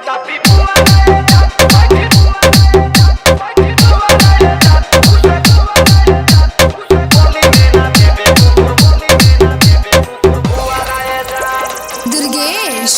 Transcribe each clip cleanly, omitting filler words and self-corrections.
तापी बुआ रे जान बैठी बुआ रे जान उसे बोली में ना देबे कुकुर बोली में ना देबे कुकुर बुआ रे जान। दुर्गेश।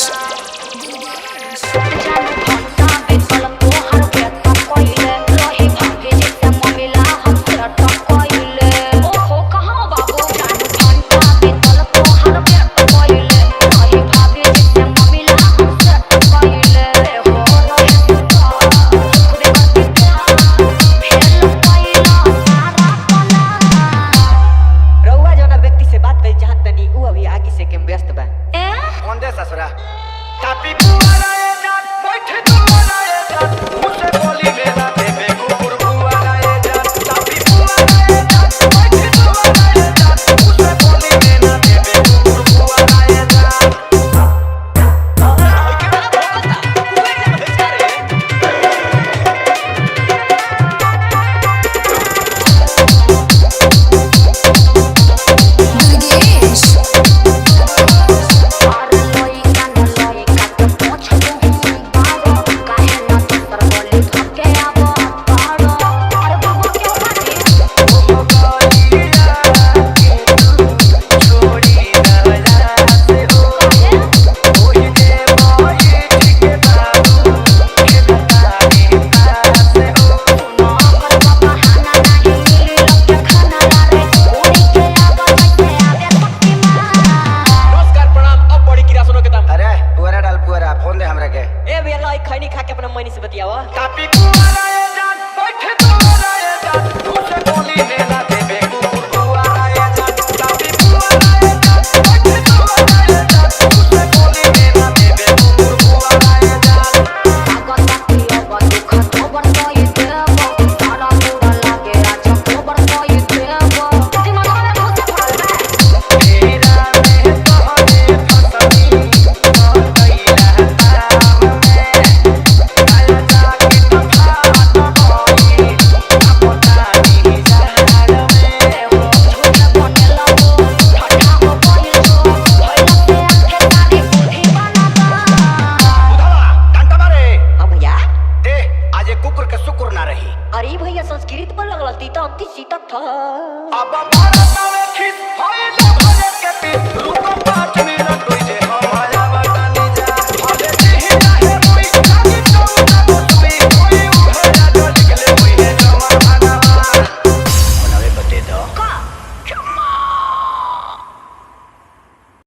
रउआ जौना व्यक्ति से बात करी चाहत तनी उ अभी आगे से के व्यस्त बा। फोन दे ससुरा। तापी बुआ रे जान बैठी बुआ रे जान उसे बोली में ना देबे कुकुर बुआ रे जान। तापी बुआ रे जान बैठी बुआ रे जान उसे बोली में ना देबे कुकुर बुआ रे जान। होय के बड़ा भोकता कुकुर जान भेज रे। दुर्गेश। नमस्कार प्रणाम। अब बड़ी किरा सुनो के दाम। अरे पुअरा डाल पुअरा, फोन दे हमरा के। ए भैया लाई खैनी खा के अपना मनी से बतियावा। तापी बुआ